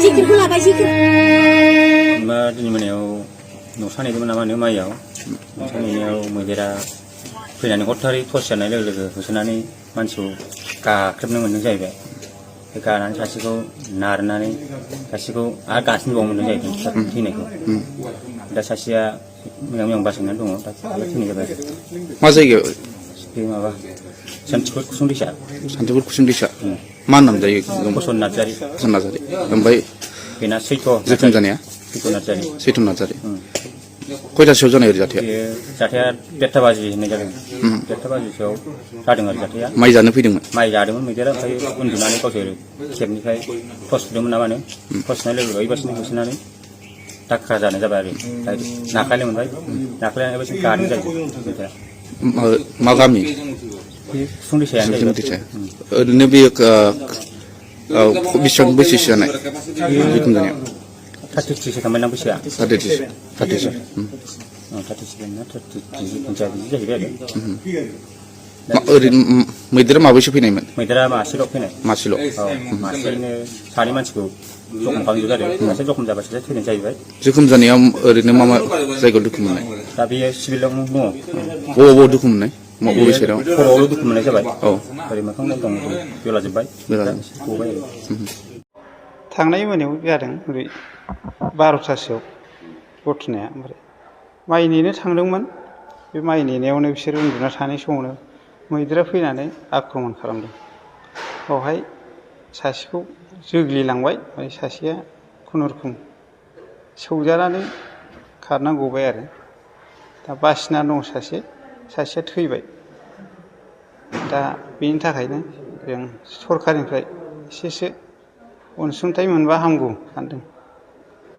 Zikirku labai zikir. Mbak di mana nusan itu nama nama ya, nusan ini mereka fitnah kotori tosnya nih lagi, nusanani mansu kakribnya mana jadi, karena sasiku narnani, sasiku agak sih bom mana jadi, sini ko, ada sasia yang bahasanya dong, tapi sini juga. Masa itu? Ini apa? Santiago Kusundisha. Santiago Kusundisha. Mana namanya? Kusun Nazari. Kusun Nazari. Sampai. Bina Seito. Zaitun Nazari. Seito Nazari. Seito Nazari. Kau dah sejauh mana jatuh? Jatuh peta baji ini jadi. Peta baji jauh. Radeng jatuh ya. Mai jana pidung. Mai jadung, mereka kayak undungan kau sendiri. Siapa kayak pos belum nama nih. Pos nanti lebih bagus nih kusun nanti. Tak kerjaan aja bari. Nakalnya mana? Nakalnya apa sih karin jadi. Magami. Sundisha. Sundisha. Ini biar bishan bishan ni. Bukan ni. Tadi sih kami nampak sih. Tadi sih. Tadi sih benar. Tadi menjadi jadi ada. Medera apa sih pini man? Medera masih lok pini. Masih lok. Masih ini sari mansku. Jokum kami juga ada. Masih jokum jabat saja pini jadi baik. Jokum jadi am ini mama saya kalau dukum mana? Tapi sebelum mu. Oh dukum mana? Mau urus era. Oh dukum mana jadi baik. Oh. Dari makan dong. Jual aja baik. थांनाय मोनायाव जादों ओरै 12थासोआव गथनाया ओमफ्राय माइ नेनो थांदोंमोन बे माइ नेनायावनो बिसोर उन्दुना थानाय समावनो मैदेरा फैनानै आक्रमन खालामदों बावहाय सासेखौ जोग्लिलांबाय ओमफ्राय सासेया खुनुरुखुम सौजानानै खारना गबाय आरो दा बासिना दं सासेया थैबाय दा बेनि थाखायनो जों सरखारनिफ्राय एसेसो अनसुंथाइ मोनबा हामगौ सानदों।